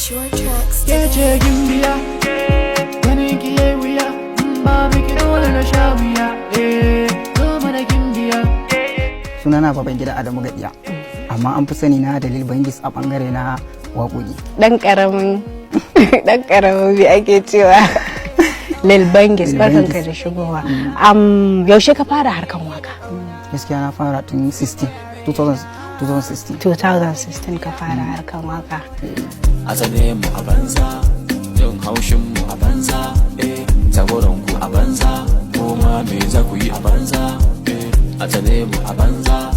Purchase your tracks Ke today. ce gimbiya, ganin ki yayi wuya, in ba miki dole na sha wuya, eh, zo mana gimbiya. Sunana Babangida Adamu Gadiya, amma an fi sani na da Lil Bangis a bangare na waƙoƙi. Dan karamin, dan karamin bi ake cewa Lil Bangis. Lil Barkanka Bangis. da shigowa. Yaushe ka fara harkan waka? Gaskiya na fara tun 16 2000 2016. 2016 ka fara harkan waka. A tsane mu a banza, jin haushin mu a banza, eh, jagoran ku a banza, ko ma me za ku yi a banza, eh, a tsane mu a banza.